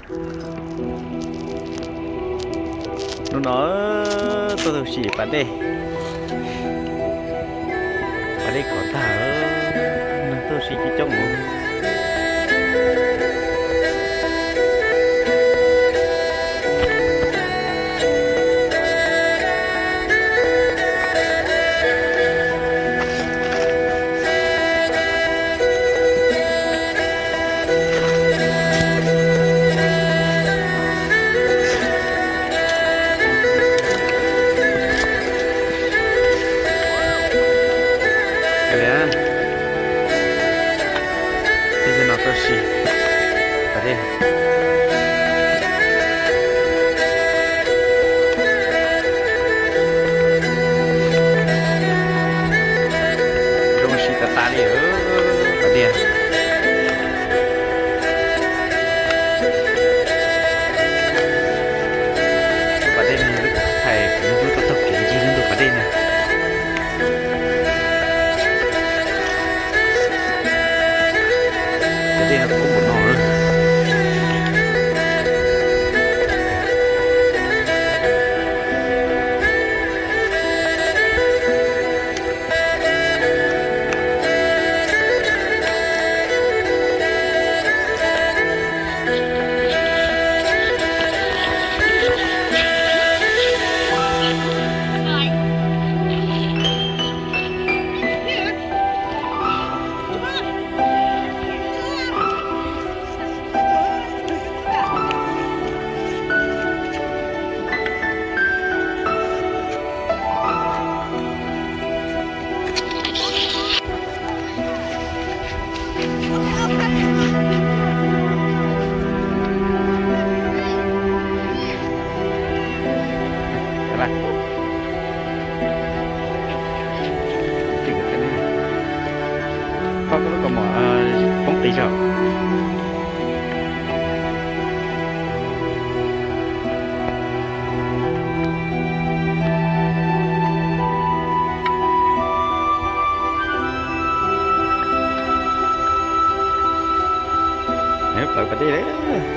Hnub no tuaj tau sim pas dej, pas dej kom tag, neeg tuaj sim coob coob. Tej no tuaj si pas dej, zoo si tas tas li pas dej. Lub pas dej no yog lub kuv thaij kuv hnub tuaj taug kev ncig lub ntug pas dej na. Pas dej no kub npaum no. Koj lub kaus mom poob qis zog. Plawv pas dej lawm.